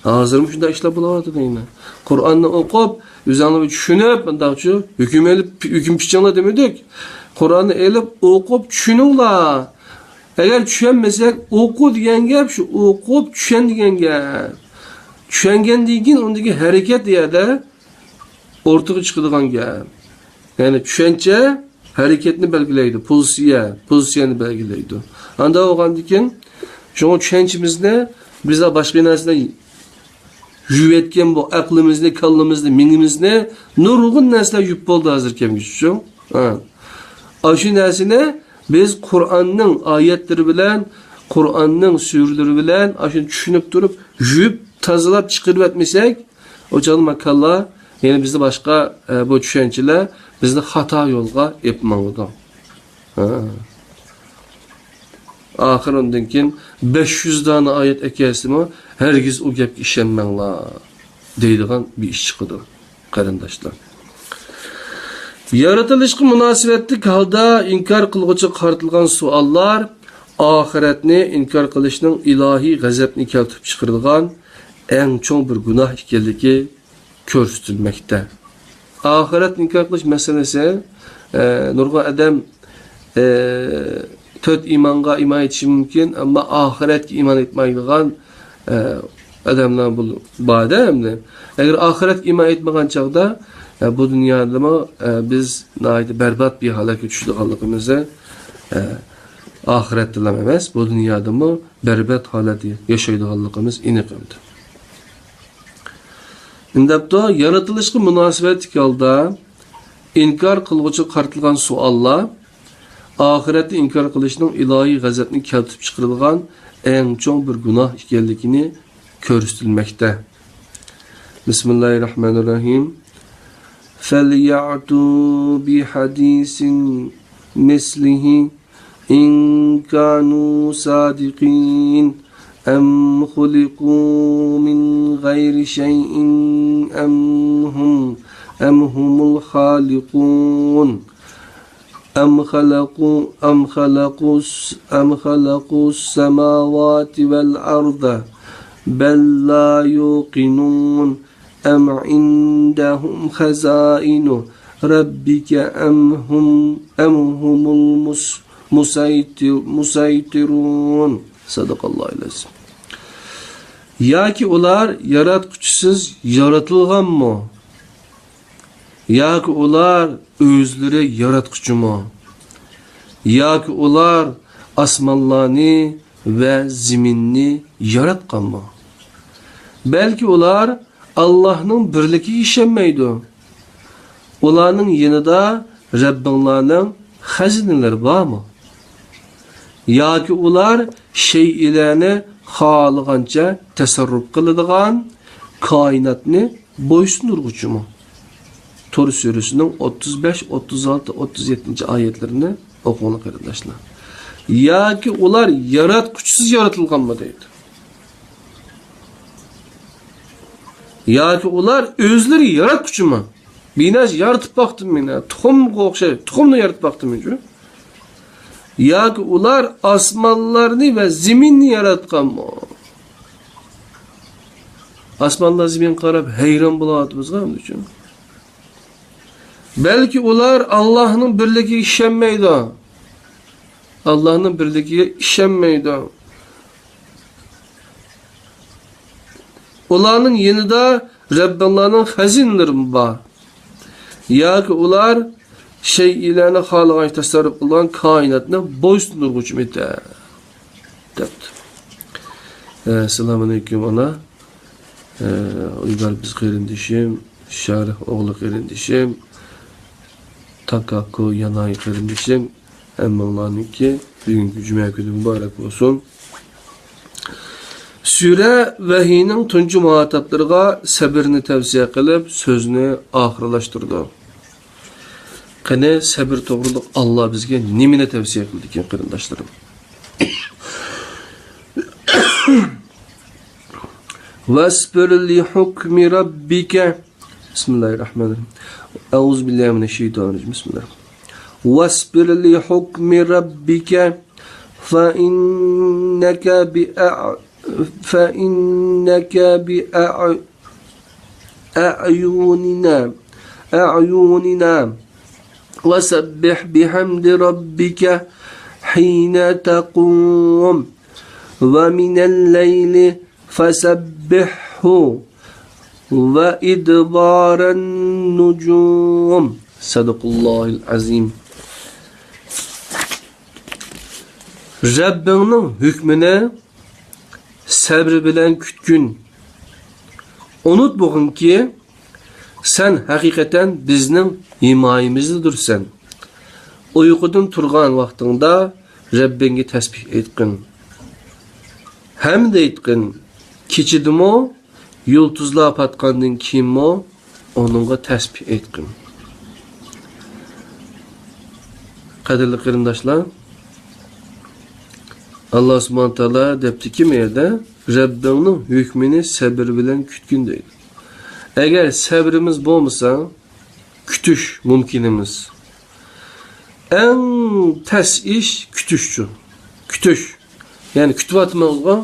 ھازىرمۇ شۇنداق ئىشلار بولۇۋاتىدۇ دەيمەن. قۇرئاننى ئوقۇپ، ئۆزۈڭلار چۈشىنىپ، مۇنداقچۇ، ھۆكۈم ئېلىپ، ھۆكۈم پىچىڭلار دېمىدۇق. قۇرئاننى ئېلىپ، ئوقۇپ چۈشىنىڭلار. ئەگەر چۈشەنمىسەك، ئوقۇ دېگەن گەپ شۇ، ئوقۇپ چۈشەن دېگەن گەپ. چۈشەنگەندىن كېيىن ئۇندىكى ھەرىكەت دېيەدە. ئورتىغا چىقىدىغان گەپ. يەنى چۈشەنچە ھەرىكەتنى بەلگىلەيدۇ، پوزىتسىيە، پوزىتسىيەنى بەلگىلەيدۇ. ئانداق بولغاندىكىن، شۇڭا چۈشەنچىمىزنى بىز باشقا نەرسىلەر يۇيۇۋەتكەن بۇ ئەقلىمىزنى، كاللىمىزنى، مېڭىمىزنى نۇرغۇن نەرسىلەر يۇيۇپ بولدى ھازىر كەلگۈچە. ھە. ئاشۇ نەرسىنى بىز قۇرئاننىڭ ئايەتلىرى بىلەن، قۇرئاننىڭ سۈرىلىرى بىلەن ئاشۇنى چۈشىنىپ تۇرۇپ، يۇيۇپ، تازىلاپ چىقىرىۋەتمىسەك، ئۇ چاغدا ماكاللا، يەنى بىزنى باشقا، ئە، بۇ چۈشەنچىلەر بىزنى خاتا يولغا ئېلىپ ماڭىدۇ. ھە. ئاخىر ئۇندىن كېيىن بەش يۈز دانە ئايەت ئەكەلسىمۇ، ھەرگىز ئۇ گەپكە ئىشەنمەڭلار دەيدىغان بىر ئىش چىقىدۇ، قېرىنداشلار. يارىتىلىشقا مۇناسىۋەتلىك ھالدا ئىنكار قىلغۇچىغا قارىتىلغان سوئاللار ئاخىرەتنى ئىنكار قىلىشنىڭ ئىلاھىي غەزەپنى كەلتۈرۈپ چىقىرىدىغان ئەڭ چوڭ بىر گۇناھ ئىكەنلىكى كۆرسىتىلمەكتە. ئاخىرەتنى ئىنكار قىلىش مەسىلىسى، ئە، نۇرغۇن ئادەم، ئە، تۆت ئىمانغا ئىمان ئېيتىشى مۇمكىن، ئەمما ئاخىرەتكە ئىمان ئېيتمايدىغان، ئە، ئادەملەر بۇ-، بار-دە ئەمدى. ئەگەر ئاخىرەتكە ئىمان ئېيتمىغان چاغدا، ئە، بۇ دۇنيادىمۇ، ئە، بىز ناھايىتى بەربات بىر ھالەتكە چۈشىدىغانلىقىمىزنى، ئە، ئاخىرەتتىلا ئەمەس، بۇ دۇنيادىمۇ بەربات ھالەتتە ياشايدىغانلىقىمىز ئېنىق ئەمدى. نېمە دەپتۇ؟ يارىتىلىشقا مۇناسىۋەتلىك ھالدا ئىنكار قىلغۇچىغا قارىتىلغان سوئاللار ئاخىرەتنى ئىنكار قىلىشنىڭ ئىلاھىي غەزەپنى كەلتۈرۈپ چىقىرىدىغان ئەڭ چوڭ بىر گۇناھ ئىكەنلىكىنى كۆرسىتىلمەكتە. بىسمىللاھىررەھمانىررەھىم. فَلْيَأْتُوا بِحَدِيثٍ مِثْلِهِ إِنْ كَانُوا صَادِقِينَ. أم خلقوا من غير شيء أم هم، أم هم الخالقون. أم خلقوا، أم خلقوا الس-، أم خلقوا السماوات والأرض بل لا يوقنون. أم عندهم خزائن ربك أم هم، أم هم المس-، مسيطر-، مسيطرون. صدق الله العظيم. ياكى ئۇلار ياراتقۇچىسىز يارىتىلغانمۇ؟ ياكى ئۇلار ئۆزلىرى ياراتقۇچىمۇ؟ ياكى ئۇلار ئاسمانلارنى ۋە زېمىننى ياراتقانمۇ؟ بەلكى ئۇلار ئاللاھنىڭ بىرلىكىگە ئىشەنمەيدۇ. ئۇلارنىڭ يېنىدا رەببىڭلارنىڭ خەزىنىلىرى بارمۇ؟ ياكى ئۇلار شەيئىلەرنى خالىغانچە تەسەررۇپ قىلىدىغان، كائىناتنى بويسۇندۇرغۇچىمۇ؟ تۇر سۈرىسىنىڭ ئوتتۇز بەش، ئوتتۇز ئالتە، ئوتتۇز يەتتىنچى ئايەتلىرىنى ئوقۇڭلار، قېرىنداشلار. ياكى ئۇلار ياراتقۇچىسىز يارىتىلغانمۇ دەيدۇ. ياكى ئۇلار ئۆزلىرى ياراتقۇچىمۇ؟ بىناز يارىتىپ باقتىم مەن، تۇخۇمغا ئوخشاش، تۇخۇمنى يارىتىپ باقتىم شۇ. ياكى ئۇلار ئاسمانلارنى ۋە زېمىننى ياراتقانمۇ؟ ئاسمانلار زېمىنگە قاراپ ھەيران بولۇۋاتىمىزغۇ ئەمدى شۇ. بەلكى ئۇلار ئاللاھنىڭ بىرلىكىگە ئىشەنمەيدۇ. ئاللاھنىڭ بىرلىكىگە ئىشەنمەيدۇ. ئۇلارنىڭ يېنىدا رەببىڭلارنىڭ خەزىنىلىرىمۇ بار. ياكى ئۇلار شەيئىلەرنى خالىغانچە تەسەررۇپ قىلغان كائىناتنى بويسۇندۇرغۇچىمىتە؟ دەپتۇ. ئەسسالامۇئەلەيكۇم، ئانا. ئە، ئۇيغۇر بىز قېرىندىشىم، شارىھ ئوغلى قېرىندىشىم، تاكاكو ياناي قېرىندىشىم، ھەممىڭلارنىڭكى بۈگۈنكى جۈمە كۈنى مۇبارەك بولسۇن. سۈرە ۋەھىينىڭ تۇنجى مۇھاتابلىرىغا سەبرنى تەۋسىيە قىلىپ، سۆزنى ئاخىرلاشتۇرىدۇ. قېنى، سەبر توغرىلىق ئاللا بىزگە نېمىنى تەۋسىيە قىلىدىكەن، قېرىنداشلىرىم؟ واصبر لحكم ربك. بسم الله الرحمن الرحيم. أعوذ بالله من الشيطان الرجيم. بسم الله. واصبر لحكم ربك فإنك بأع-، فإنك بأع-، أعيننا، أعيننا. وسبح بحمد ربك حين تقوم ومن الليل فسبحه وإدبار النجوم. صدق الله العظيم. رەببىڭنىڭ ھۆكمىنى سەبرى بىلەن كۈتكىن. ئۇنتۇمىغىنكى، سەن ھەقىقەتەن بىزنىڭ ھىمايىمىزدىدۇرسەن. ئۇيقۇدىن تۇرغان ۋاقتىڭدا رەببىڭگە تەسبىھ ئېيتقىن. ھەمدە ئېيتقىن. كېچىدىمۇ، يۇلتۇزلار پاتقاندىن كېيىنمۇ ئۇنىڭغا تەسبىھ ئېيتقىن. قەدىرلىك قېرىنداشلار، ئاللا سۇبھانە تائالا دەپتىكى، مۇ يەردە، رەببىڭنىڭ ھۆكمىنى سەبرى بىلەن كۈتكىن دەيدۇ. ئەگەر سەبرىمىز بولمىسا، كۈتۈش مۇمكىن ئەمەس. ئەڭ تەس ئىش كۈتۈشچۇ. كۈتۈش. يەنى كۈتۈۋاتىمىزغۇ،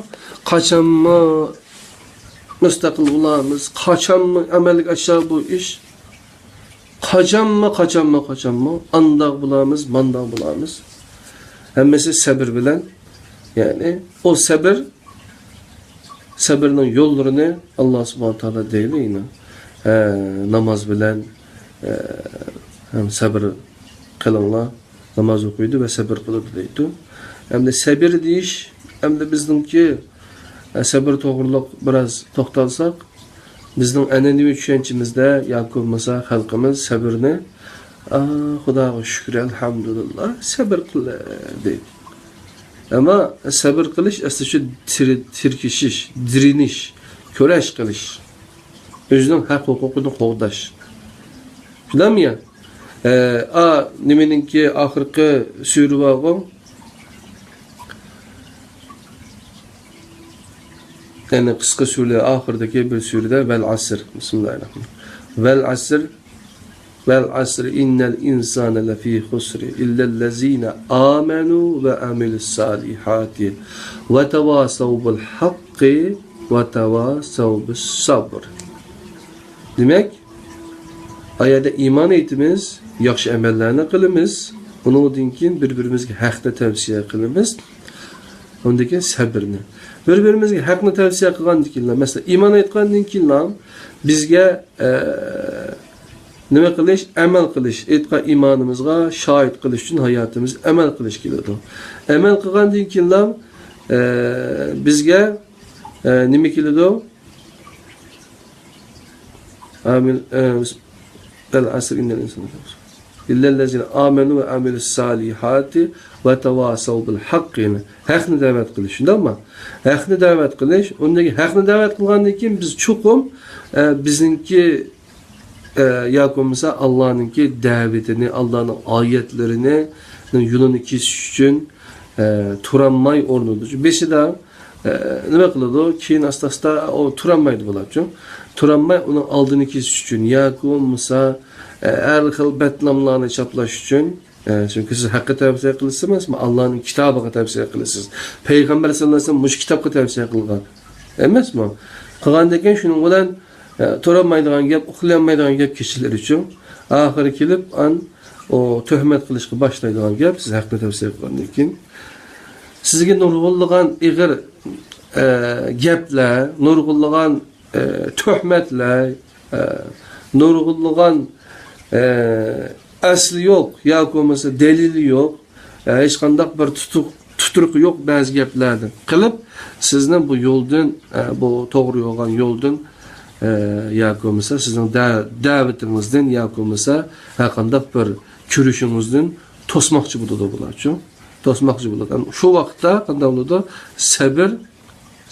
قاچانمۇ مۇستەقىل بولارمىز، قاچانمۇ ئەمەلگە ئاشار بۇ ئىش، قاچانمۇ، قاچانمۇ، قاچانمۇ ئانداق بولارمىز، مانداق بولارمىز. ھەممىسى سەبر بىلەن، يەنى ئۇ سەبر، سەبرنىڭ يوللىرىنى ئاللا سۇبھانە تائالا دەيدۇ يەنە. ھە، ناماز بىلەن، ھە، ھەم سەبر قىلىڭلار. ناماز ئوقۇيدۇ ۋە سەبر قىلىدۇ دەيدۇ. ئەمدى سەبر دېيىش، ئەمدى بىزنىڭكى، ئە، سەبر توغرىلىق بىراز توختالساق، بىزنىڭ ئەنئەنىۋى چۈشەنچىمىزدە ياكى بولمىسا خەلقىمىز سەبرنى، «ئا، خۇداغا شۈكرى، ئەلھەمدۇلىللا، سەبر قىلە» دەيدۇ. ئەمما سەبر قىلىش ئەسلى شۇ تىر-، تىركىشىش، دىرىنىش، كۈرەش قىلىش. ئۆزىنىڭ ھەق ھوقۇقىنى قوغداش. شۇنداقمۇ يا؟ ئە، ئا، نېمىنىڭكى ئاخىرقى سۈرە بارغۇ؟ يەنى قىسقا سۈرىلەر ئاخىرىدىكى بىر سۈرىدە ۋەل ئەسر. بىسمىللاھىررەھمانىررەھىم. ۋەل ئەسر. ۋەل ئەسر ئىننەل ئىنسانە لەفى خۇسر ئىللەللەزىنە ئامەنۇ ۋە ئەمىلۇس سالىھاتى ۋە تەۋاسەۋ بىل ھەققى ۋە تەۋاسەۋ بىس سەبر. دېمەك، ئايەتتە ئىمان ئېيتىمىز، ياخشى ئەمەللەرنى قىلىمىز، ئۇنىڭدىن كېيىن بىر-بىرىمىزگە ھەقنى تەۋسىيە قىلىمىز، ئۇندىن كېيىن سەبرنى. بىر-بىرىمىزگە ھەقنى تەۋسىيە قىلغاندىن كېيىنلا، مەسىلەن، ئىمان ئېيتقاندىن كېيىنلا بىزگە، ئە، نېمە قىلىش؟ ئەمەل قىلىش، ئېيتقان ئىمانىمىزغا شاھىت قىلىش ئۈچۈن ھاياتىمىز ئەمەل قىلىش كېلىدۇ. ئەمەل قىلغاندىن كېيىنلا، ئە، بىزگە، ئە، نېمە كېلىدۇ؟ ئامىل، ئە، ۋەل ئەسر ئىننەل ئىنسانە لەفى خۇسر. ئىللەللەزىنە ئامەنۇ ۋە ئەمىلۇس سالىھاتى ۋە تەۋاسەۋ بىل ھەققى. ھەقنى دەۋەت قىلىش، شۇنداقمۇ؟ ھەقنى دەۋەت قىلىش، ئۇندىن كېيىن ھەقنى دەۋەت قىلغاندىن كېيىن بىز چوقۇم، ئە، بىزنىڭكى، ئە، ياكى بولمىسا ئاللانىڭكى دەۋىتىنى، ئاللانىڭ ئايەتلىرىنى، يولىنى كېسىش ئۈچۈن، ئە، تۇرالماي ئورنىدا. بېشىدا، ئە، نېمە قىلىدۇ؟ كېيىن ئاستا-ئاستا ئۇ تۇرالمايدۇ بولاتچۇ. تۇرالماي ئۇنىڭ ئالدىنى كېسىش ئۈچۈن ياكى بولمىسا، ئە، ھەر خىل بەتناملارنى چاپلاش ئۈچۈن، ئە، چۈنكى سىز ھەققە تەۋسىيە قىلىسىز ئەمەسمۇ، ئاللانىڭ كىتابىغا تەۋسىيە قىلىسىز. پەيغەمبەر سەللەللاھۇ ئەلەيھى ۋەسەللەم مۇشۇ كىتابقا تەۋسىيە قىلغان ئەمەسمۇ؟ قىلغاندىن كېيىن شۇنىڭ بىلەن، ئە، تۇرالمايدىغان گەپ، ئۇخلىيالمايدىغان گەپ كېچىلىرى ئۈچۈن. ئاخىرى كېلىپ، ئان ئۇ تۆھمەت قىلىشقا باشلايدىغان گەپ، سىز ھەقنى تەۋسىيە قىلغاندىن كېيىن. سىزگە نۇرغۇنلىغان ئېغىر، ئە، گەپلەر، نۇرغۇنلىغان، ئە، تۆھمەتلەر، ئە، نۇرغۇنلىغان، ئە، ئەسلى يوق ياكى بولمىسا دەلىلى يوق، ئە، ھېچقانداق بىر تۇتۇق، تۇتۇرۇقى يوق بەزى گەپلەرنى قىلىپ، سىزنى بۇ يولدىن، ئە، بۇ توغرا يولغان يولدىن، ئە، ياكى بولمىسا سىزنىڭ دە-، دەۋىتىڭىزدىن ياكى بولمىسا ھەرقانداق بىر كۈرىشىڭىزدىن توسماقچى بولىدۇ بۇلارچۇ. توسماقچى بولىدۇ. شۇ ۋاقىتتا قانداق بولىدۇ؟ سەبر،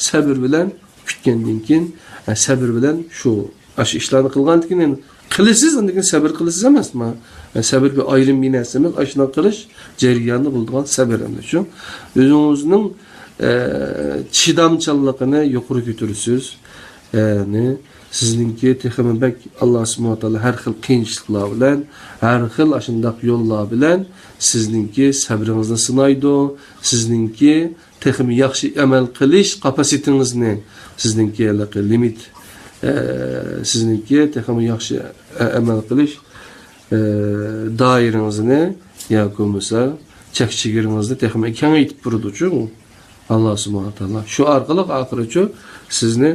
سەبر بىلەن كۈتكەندىن كېيىن، ئە، سەبر بىلەن شۇ، ئاشۇ ئىشلارنى قىلغاندىن كېيىن، قىلىسىز، ئاندىن كېيىن سەبر قىلىسىز ئەمەسمۇ؟ ئە، سەبر بىر ئايرىم بىر نەرسە ئەمەس، ئاشۇنداق قىلىش جەريانىدا بولىدىغان سەبر ئەمەس شۇ. ئۆزىڭىزنىڭ، ئە، چىدامچانلىقىنى يۇقىرى كۆتۈرىسىز. يەنى سىزنىڭكى تېخىمۇ بەك ئاللا سۇبھانەھۇ ۋە تائالا ھەر خىل قىيىنچىلىقلار بىلەن، ھەر خىل ئاشۇنداق يوللار بىلەن سىزنىڭكى سەبرىڭىزنى سىنايدۇ، سىزنىڭكى تېخىمۇ ياخشى ئەمەل قىلىش قاپاسىتىڭىزنى، سىزنىڭكى ھېلىقى لىمىت، ئە، سىزنىڭكى تېخىمۇ ياخشى، ئە، ئەمەل قىلىش، ئە، دائىرىڭىزنى ياكى بولمىسا چەك چېگرىڭىزنى تېخىمۇ كېڭەيتىپ بېرىدۇچۇ ئاللا سۇبھانەھۇ ۋە تائالا. شۇ ئارقىلىق ئاخىرىچۇ سىزنى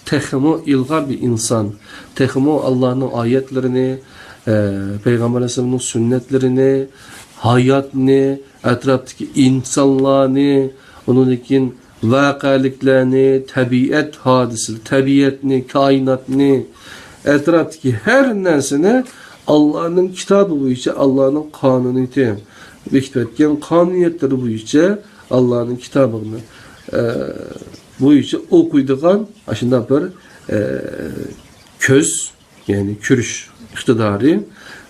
تېخىمۇ ئىلغار بىر ئىنسان، تېخىمۇ ئاللانىڭ ئايەتلىرىنى، ئە، پەيغەمبەر ئەلەيھىسسالامنىڭ سۈننەتلىرىنى، ھاياتنى، ئەتراپتىكى ئىنسانلارنى، ئۇنىڭدىن كېيىن ۋەقەلىكلەرنى، تەبىئەت ھادىسىلىرى، تەبىئەتنى، كائىناتنى، ئەتراپتىكى ھەر نەرسىنى ئاللانىڭ كىتابى بويىچە، ئاللانىڭ قانۇنىيىتى، بېكىتىۋەتكەن قانۇنىيەتلىرى بويىچە، ئاللانىڭ كىتابىنى، ئە، بويىچە ئوقۇيدىغان ئاشۇنداق بىر، ئە، كۆز، يەنى كۆرۈش ئىقتىدارى،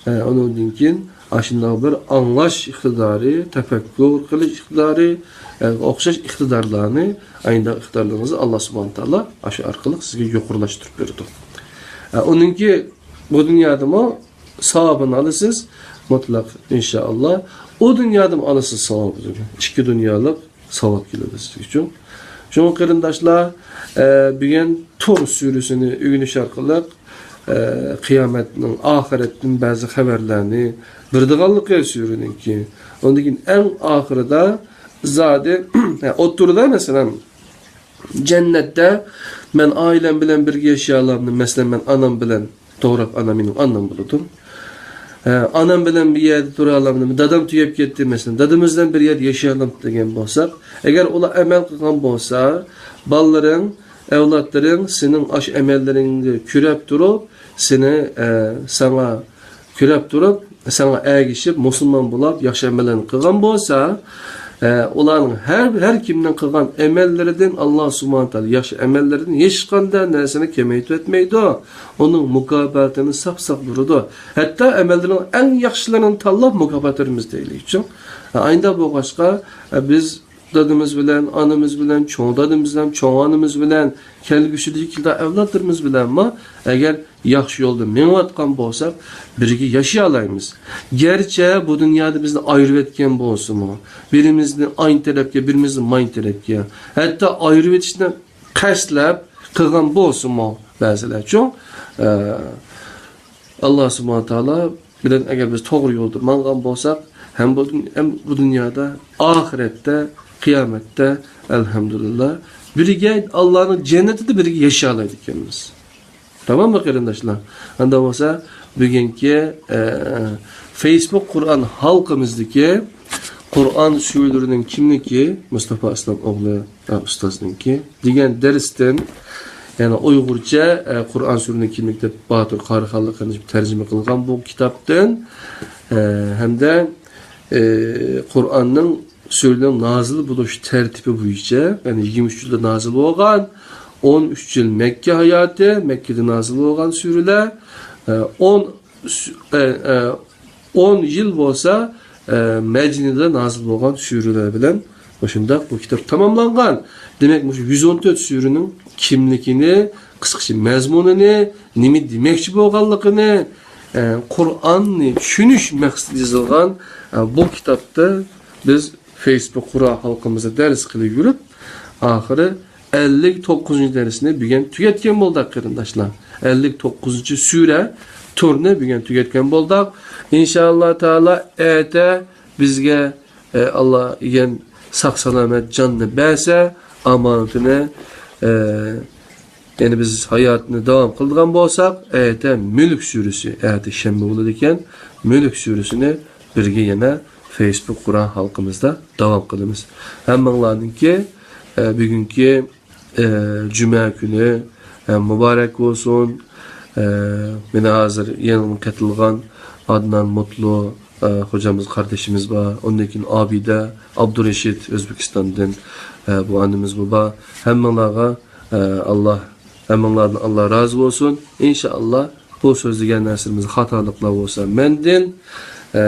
ئە، ئۇنىڭدىن كېيىن ئاشۇنداق بىر ئاڭلاش ئىقتىدارى، تەپەككۇر قىلىش ئىقتىدارى، ئە، ئوخشاش ئىقتىدارلارنى، ئاينداق ئىقتىدارلىرىڭىزنى ئاللا سۇبھانەھۇ ۋە تائالا ئاشۇ ئارقىلىق سىزگە يۇقىرىلاشتۇرۇپ بېرىدۇ. ئە، ئۇنىڭكى بۇ دۇنيادىمۇ ساۋابىنى ئالىسىز، مۇتلەق ئىنشائاللا. ئۇ دۇنيادىمۇ ئالىسىز ساۋابىنى. ئىككى دۇنيالىق ساۋاب كېلىدۇ سىزگە ئۈچۈن. شۇڭا قېرىنداشلار، ئە، بۈگۈن تۇر سۈرىسىنى ئۆگىنىش ئارقىلىق، ئە، قىيامەتنىڭ، ئاخىرەتتىن بەزى خەۋەرلەرنى بېرىدىغانلىقى سۈرىنىڭكى. ئۇندىن كېيىن ئەڭ ئاخىرىدا زادى، ئوتتۇرىدا مەسىلەن، جەننەتتە مەن ئائىلەم بىلەن بىرگە ياشىيالامدىم، مەسىلەن، مەن ئانام بىلەن، توغرا، ئانا مېنىڭ ئانام بولىدۇ. ئە، ئانام بىلەن بىر يەردە تۇرالامدىم، دادام تۈگەپ كەتتى، مەسىلەن، دادىمىز بىلەن بىر يەردە ياشىيالامدىم دېگەن بولساق، ئەگەر ئۇلار ئەمەل قىلغان بولسا، بالىلىرىڭ، ئەۋلادلىرىڭ سېنىڭ ئاشۇ ئەمەللىرىڭنى كۆرۈپ تۇرۇپ، سېنى، ئە، ساڭا كۆرۈپ تۇرۇپ، ساڭا ئەگىشىپ، مۇسۇلمان بولۇپ، ياخشى ئەمەللەرنى قىلغان بولسا، ئە، ئۇلارنىڭ ھەر، ھەر كىمنىڭ قىلغان ئەمەللىرىدىن، ئاللا سۇبھانەھۇ ۋە تائالا ياخشى ئەمەللىرىدىن ھېچقانداق نەرسىنى كېمەيتىۋەتمەيدۇ. ئۇنىڭ مۇكاپاتىنى ساپ-ساپ بېرىدۇ. ھەتتا ئەمەللىرىنىڭ ئەڭ ياخشىلىرىنى تاللاپ مۇكاپات بېرىمىز دەيلى ئۈچۈن. ئە، ئايندا بولغاچقا، ئە، بىز دادىمىز بىلەن، ئانىمىز بىلەن، چوڭ دادىمىز بىلەن، چوڭ ئانىمىز بىلەن، كەلگۈسىدىكى ئەۋلادلىرىمىز بىلەنمۇ ئەگەر ياخشى يولدا مېڭىۋاتقان بولساق، بىرگە ياشىيالايمىز. گەرچە بۇ دۇنيادا بىزنى ئايرىۋەتكەن بولسىمۇ، بىرىمىزنى ئاينى تەرەپكە، بىرىمىزنى ماينى تەرەپكە، ھەتتا ئايرىۋېتىشنى قەستلەپ قىلغان بولسىمۇ بەزىلەرچۇ، ئە، ئاللا سۇبھانە تائالا بىلەن ئەگەر بىز توغرا يولدا ماڭغان بولساق، ھەم بۇ دۇن-، ھەم بۇ دۇنيادا، ئاخىرەتتە، قىيامەتتە، ئەلھەمدۇلىللا، بىرگە ئاللانىڭ جەننىتىدە بىرگە ياشىيالايدىكەنمىز. تاماممۇ، قېرىنداشلار؟ ئاندا بولسا، بۈگۈنكى، ئە، فېيسبۇك قۇرئان ھالقىمىزدىكى قۇرئان سۈرىلىرىنىڭ كىملىكى، مۇستافا ئىسلام ئوغلى، ئە، ئۇستازنىڭكى دېگەن دەرستىن، يەنى ئۇيغۇرچە، ئە، قۇرئان سۈرىنىڭ كىملىكى دەپ باتۇر قارىخانلىق قىلىپ تەرجىمە قىلغان بۇ كىتابتىن، ئە، ھەمدە، ئە، قۇرئاننىڭ سۈرىنىڭ نازىل بولۇش تەرتىپى بويىچە، يەنى يىگىرمە ئۈچ يىلدا نازىل بولغان، ئون ئۈچ يىل مەككە ھاياتى، مەككىدە نازىل بولغان سۈرىلەر، ئە، ئون سۈ-، ئە، ئە، ئون يىل بولسا، ئە، مەدىنىدە نازىل بولغان سۈرىلەر بىلەن مۇشۇنداق بۇ كىتاب تاماملانغان. دېمەك، مۇشۇ يۈز ئون تۆت سۈرىنىڭ كىملىكىنى، قىسقىچە مەزمۇنىنى، نېمە دېمەكچى بولغانلىقىنى، ئە، قۇرئاننى چۈشىنىش مەقسىتىدە يېزىلغان، ئە، بۇ كىتابتا بىز فېيسبۇك قۇرئان ھالقىمىزدا دەرس قىلىپ يۈرۈپ، ئاخىرى ئەللىك توققۇزىنچى دەرسنى بۈگۈن تۈگەتكەن بولدۇق، قېرىنداشلار. ئەللىك توققۇزىنچى سۈرە تورنى بۈگۈن تۈگەتكەن بولدۇق. ئىنشائاللا تائالا ئەتە بىزگە، ئە، ئاللا يەنە ساق-سالامەت جاننى بەرسە، ئامانىتىنى، ئە، يەنى بىز ھاياتنى داۋام قىلىدىغان بولساق، ئەتە مۈلۈك سۈرىسى، ئەتە شەنبە بولىدىكەن، مۈلۈك سۈرىسىنى بىرگە يەنە فېيسبۇك قۇرئان ھالقىمىزدا داۋام قىلىمىز. ھەممىڭلارنىڭكى، ئە، بۈگۈنكى، ئە، جۈمە كۈنى، ئە، مۇبارەك بولسۇن. ئە، مانا ھازىر يېڭىدىن قېتىلغان ئادنان مۇتلۇ، ئە، خوجامىز، قاردىشىمىز بار. ئۇندىن كېيىن ئابىدە ئابدۇرېشىت ئۆزبېكىستاندىن، ئە، بۇ ئانىمىزمۇ بار. ھەممىڭلارغا، ئە، ئاللا ھەممىڭلاردىن ئاللا رازى بولسۇن. ئىنشائاللا، بۇ سۆزلىگەن نەرسىمىز خاتالىقلار بولسا مەندىن، ئە،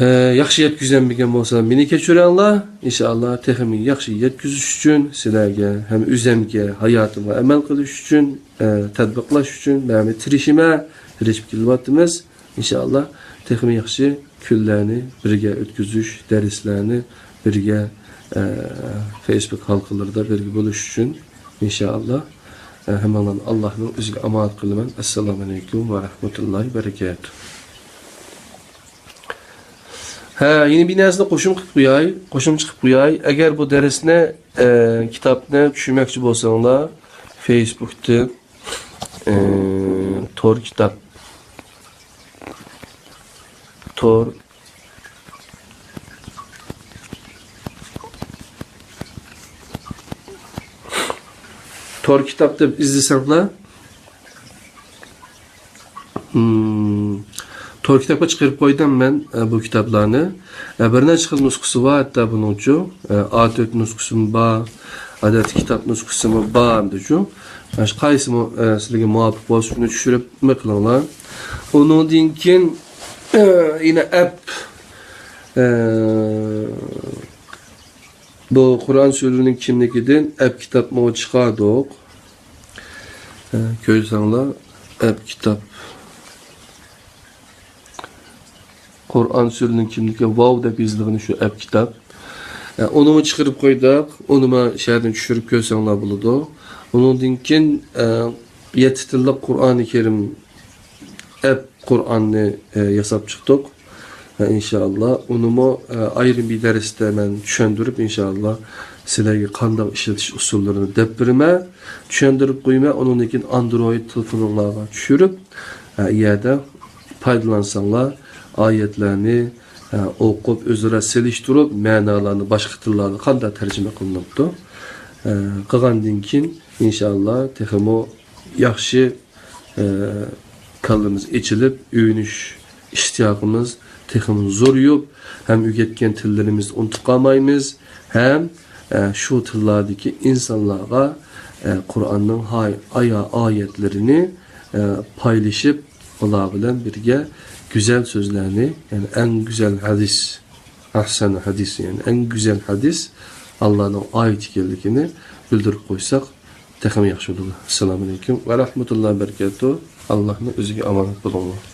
ئە، ياخشى يەتكۈزەلمىگەن بولسا مېنى كەچۈرۈڭلار. ئىنشائاللا، تېخىمۇ ياخشى يەتكۈزۈش ئۈچۈن، سىلەرگە ھەم ئۆزەمگە، ھاياتىمغا ئەمەل قىلىش ئۈچۈن، ئە، تەتبىقلاش ئۈچۈن مەن تىرىشىمەن، تىرىشىپ كېلىۋاتىمىز. ئىنشائاللا، تېخىمۇ ياخشى كۈنلەرنى بىرگە ئۆتكۈزۈش، دەرسلەرنى بىرگە، ئە، فېيسبۇك ھالقىلىرىدا بىرگە بولۇش ئۈچۈن، ئىنشائاللا، ئە، ھەممىڭلارنى ئاللانىڭ ئۆزىگە ئامانەت قىلىمەن. ئەسسالامۇ ئەلەيكۇم ۋە رەھمەتۇللاھى ۋە بەرىكاتۇھ. ھە، يەنە بىر نەرسىنى قوشۇم قىلىپ قوياي، قوشۇمچە قىلىپ قوياي. ئەگەر بۇ دەرسنى، ئە، كىتابنى چۈشۈرمەكچى بولساڭلار، فېيسبۇكتىن، ئە، تور كىتاب، تور، تور كىتاب دەپ ئىزدىسەڭلار، مم. تور كىتابقا چىقىرىپ قويدۇم مەن، ئە، بۇ كىتابلارنى. ئە، بىر نەچچە خىل نۇسخىسى بار، ھەتتا بۇنىڭچۇ، ئە، ئا تۆت نۇسخىسىمۇ بار، ئادەتتە كىتاب نۇسخىسىمۇ بار ئەمدىچۇ. ئە، شۇ قايسىمۇ، ئە، سىلىگە مۇۋاپىق بولسا، شۇنى چۈشۈرۈپ نېمە قىلىڭلار. ئۇنىڭدىن كېيىن، ئە، يەنە ئەپ، ئە، بۇ قۇرئان سۈرىلىرىنىڭ كىملىكىدىن ئەپ كىتابمۇ چىقاردۇق. ئە، كۆرسەڭلار، ئەپ كىتاب. قۇرئان سۈرىلىرىنىڭ كىملىكى ۋاۋ دەپ يېزىلغىنى شۇ ئەپ كىتاب. ئە، ئۇنىمۇ چىقىرىپ قويدۇق. ئۇنىمۇ شەھەردىن چۈشۈرۈپ كۆرسەڭلار بولىدۇ. ئۇنىڭدىن كېيىن، ئە، يەتتە تىللىق قۇرئانى كەرىم ئەپ قۇرئاننى، ئە، ياساپ چىقتۇق. ئە، ئىنشائاللا، ئۇنىمۇ، ئە، ئايرىم بىر دەرستە مەن چۈشەندۈرۈپ، ئىنشائاللا، سىلەرگە قانداق ئىشلىتىش ئۇسۇللىرىنى دەپ بېرىمەن. چۈشەندۈرۈپ قويىمەن، ئۇنىڭدىن كېيىن ئاندرويد تېلېفونۇڭلارغا چۈشۈرۈپ، ئە، يەردە پايدىلانساڭلار، ئايەتلەرنى، ئە، ئوقۇپ، ئۆزئارا سېلىشتۇرۇپ، مەنالارنى باشقا تىللاردا قانداق تەرجىمە قىلىنىپتۇ، ئە، قىلغاندىن كېيىن، ئىنشائاللا، تېخىمۇ ياخشى، ئە، كاللىمىز ئېچىلىپ، ئۆگىنىش ئىشتىياقىمىز تېخىمۇ زورىيىپ، ھەم ئۆگەتكەن تىللىرىمىزنى ئۇنتۇپ قالمايمىز، ھەم، ئە، شۇ تىللاردىكى ئىنسانلارغا، ئە، قۇرئاننىڭ ھاي-، ئايا-، ئايەتلىرىنى، ئە، پايلىشىپ، ئۇلار بىلەن بىرگە گۈزەل سۆزلەرنى، يەنى ئەڭ گۈزەل ھەدىس، ئەھسەنۇ ھەدىس، يەنى ئەڭ گۈزەل ھەدىس ئاللانىڭ ئايىتى ئىكەنلىكىنى بىلدۈرۈپ قويساق تېخىمۇ ياخشى بولىدۇ. ئەسسالامۇ ئەلەيكۇم ۋە رەھمەتۇللاھى ۋە بەرىكاتۇھ. ئاللانى ئۆزىگە ئامانەت بولۇڭلار.